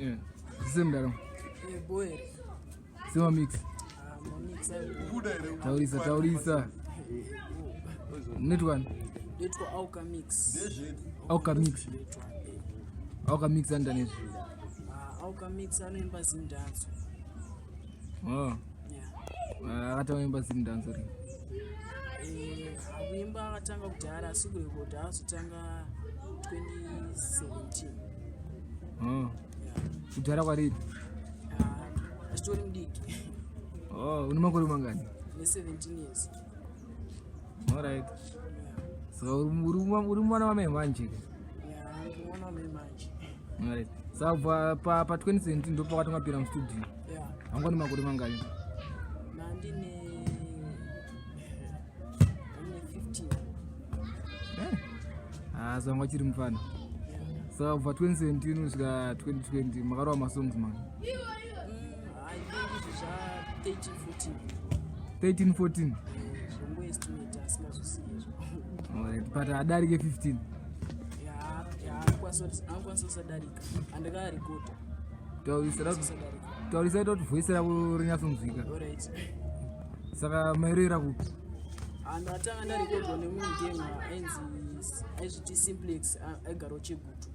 Eh, Sise mdaro. Eh, boy. Sema mix. Ah, mamix ayo. Taurisa, taurisa. Munoitwa ani? Ndoitwa Auka Mix. Auka Mix. Ndoitwa. Eh. Auka Mix anoita nezvi. Ah, Auka Mix anoimba Zimdanso. Oh. Yeah. Ah, akatanga kuimba Zimdanso rini? Eh, kuimba akatanga kudhara asi kurekodha akazotanga 2017. Oh. Yeah. Kudhara kwarini? Ah, achitori mudiki. Oh, une makore mangani? Ne 17 years. Alright. Yeah. Saka uri mwana wamai manje ke? Yeah, ndiri mwana wamai manje. Alright. Saka kubva pa 2017 ndipo pakatanga kupinda mustudio. Yeah. Wanga une makore mangani? Ndine 15. Eh. Ah, saka wanga uchiri mufana. Yeah. Saka kubva 2017 kusvika 2020 makarova masongs man. I think izvi zva 13 14. 13 14. Zvongo estimate asingazosiye. Alright, but adarike 15. Yeah, yeah, anokwanisa kusadarika. Andakarekodha. Taurisa Kusadarika. Taurisa ita kuti voice rako rinyatsonzwika. Alright. Saka mairoera kupi? Ndatanga ndarekodwa nemumwe gang ainzi aizviti Simplex aigara Chegutu.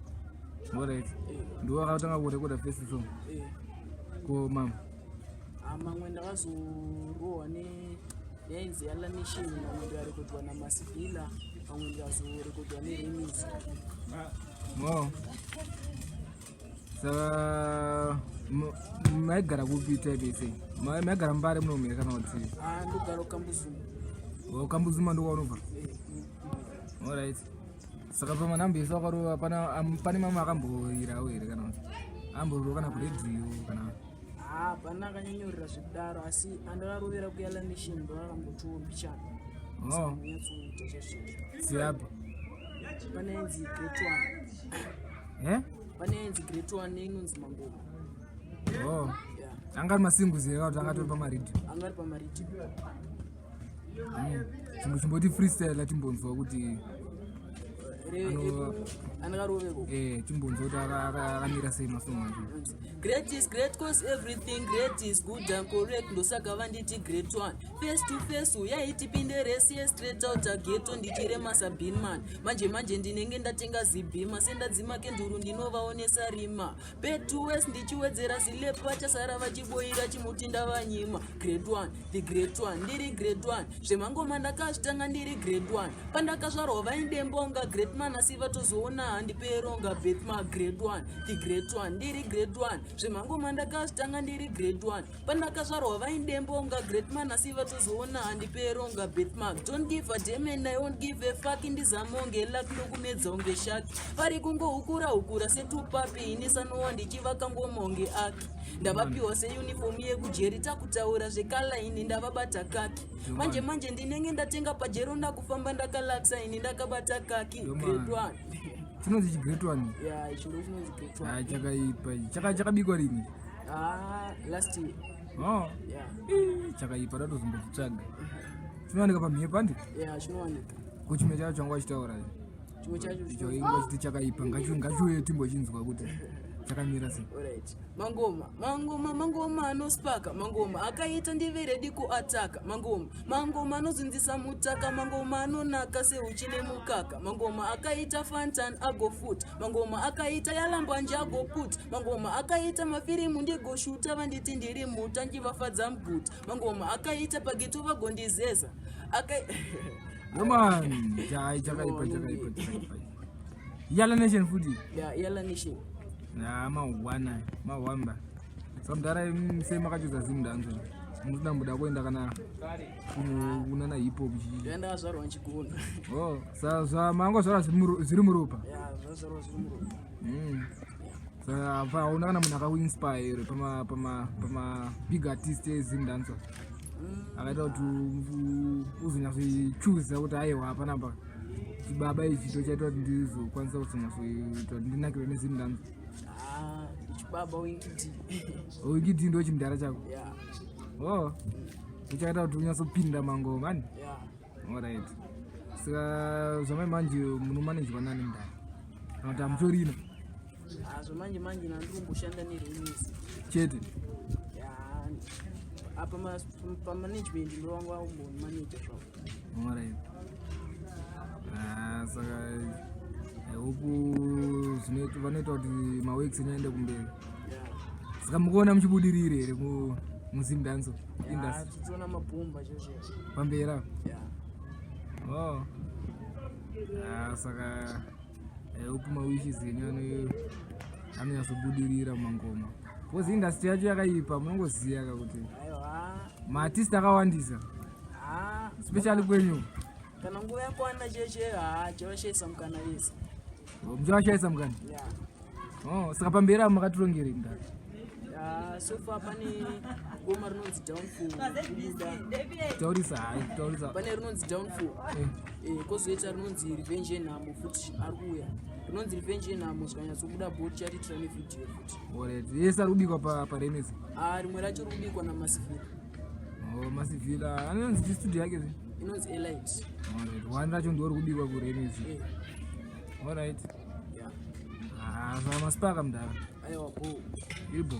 Alright. Eh, Ndiwo akatanga kurekodha first song. eh. Ko mama. Ah, mamwe ndakazorohwa ne yainzi Yala Nation, mamwe ndikarekodwa naMasivilla, mamwe ndikazorekodwa neRemis. Oh. Saka maigara kupi type yese? Maigara Mbare muno here kana kuti? Ah, ndogara kuKambuzuma. Oh, Kambuzuma ndokwaunobva? Eh. Alright. Saka pamanhamba ese wakarova pane mamwe akamborirawo here kana kuti? Amborova kana kuredhiyo kana Ah, pana akanyanyorera zvekudaro asi andakarovera kuYala Nation ndoakambotiwo mbichana. Oh, Nyatsoita chaizvo. siyapi? Pane ainzi Great One. Eh? Pane ainzi Great One neinonzi Mangoma. Oh. Yeah. Anga ari masingles here kana kuti anga atori pamaredhiyo? Anga ari pamaredhiyo. Chimboti freestyle timbonzwa kuti Andakaroverwa. Eh, timbonzwa kuti akamira sei masong acho. Great is great cause everything great is good and correct ndosaka vanditi great one face to face uyaitipinde resi yestraight out ghetto ndichirema sabinman manje manje ndinenge ndatenga zibhima sendadzima kenduru ndinovaonesa rima bed to west ndichiwedzera zilep vachasara vachiboira chimuti ndavanyima. Great one, the great one, ndiri great one. Zvemangoma ndakazvitanga ndiri grade one. Pandakazvarwa vaindembonga great man asi vatozoona handiperonga birthmark. Grade one, the great one, ndiri grade one. Zvemangoma ndakazvitanga ndiri grade one. Pandakazvarwa vaindembonga great man asi vatozoona handiperonga birthmark. Don't give a damn and I won't give a fuck, ndizamonge luck ndokumedza unge shark. Vari kungohukura hukura setupapi, ini sanowa ndichivaka ngomonge aki. Ndavapiwa seuniform yekujeri, takutaura zvekala ini ndavabata kaki. Manje manje ndinenge ndatenga pajero, ndakufamba ndakalaksa ini ndakabata kaki. Yoma. Grade one. Chinonzi chigrade one. Yeah, ichi ndo chinonzi grade one. Ah, chakaipa ichi. Chakabikwa rini? Ah, last year. Oh. Yeah. Ih, chakaipa, datozombochitsvaga. Chinowanika pamhepo handi? Yeah, chinowanika. Ko chimwe chacho changa wachitaura? Chimwe chacho Icho ingwa chiti chakaipa, ngachiuye timbochinzwa kuti chakamira sei. Alright. Mangoma, mangoma, mangoma anospaka, mangoma akaita ndive ready kuataka, mangoma, mangoma anozunzisa mutaka, mangoma anonaka seuchi nemukaka, mangoma akaita fantan agofoot, mangoma akaita yalambanje agoput, mangoma akaita mafirimu ndigoshuta, vanditi ndiri muta ndivafadza muguta, mangoma akaita pageto vagondizeza. Aka Yoman, chai chakaipa, chakaipa, chakaipa. Yala Nation futi. Yeah, Yala Nation. Na mawana, mawamba. Samdara sei makachuza Zimdanzo? Musina mbuda kuenda kana kunana hip hop chichi. Ndakazvarwa ndichigona. Oh, sa zva mango zvara zviri muropa. Yeah, zvazvarwa zviri muropa. Sa pa una kana munhu akakuinspire here pama big artist eZimdanzo? Akaita kuti uzonyatsochuza kuti aiwa hapana chibaba ichi ndochaita kuti ndizokwanisa kuzonyatsoita kuti ndinakirwe neZimdanzo. Ah, chibaba Winky D. Winky D ndo chimudhara chako? Yeah. Oh, uchaita kuti unyatsopinda mangoma ani? Yeah. Alright. Saka zvamai manje munomanejwa nani mudhara? Kana kuti hamutorina? Hazvo manje manje ndandikumboshanda neRemisi. Chete. Ya, apa pamanagement ndovanga vakumbomanager zvavo. Alright. Ah, saka I hope vanoita kuti maworks enyu aende kumberi. Saka mukuona muchibudirire here muZimdancehall industry? Tichiona mabhomba chaizvo. Pamberi apo? Ya. Oh. Ah, saka I hope mawishes enyu anonyatsobudirira mumangoma, because industry yacho yakaipa, munongoziva ka kuti Aiwa. maartist akawandisa, Ha. especially kwenyu. Kana nguva yakwana cheche, ha, chavashayisa mukana vese. Muchavashayisa mukana? Ya. Oh, saka pamberi apo makatirongerei, mudara? Ya, so far pane goma rinonzi Downfall rikubuda. Taurisa, hai, taurisa. Pane rinonzi Downfall. Kwozoita rinonzi Revenge Yenhamo futi ari kuuya, rinonzi Revenge Yenhamo. Zvikanyatsobuda bo, tichariitira nevhidhiyo futi. Alright, yese ari kubikwa paRemezi? Ah, rimwe racho riri kubikwa naMasivhila. Oh, Masivhila anonzi chi studio yake zve? Inonzi Elite. Alright, one racho ndo ri kubikwa kuRemezi? Eh. Alright. Ya. Ah, saka masipaka, mudara. Aiwa, bo. Iribo.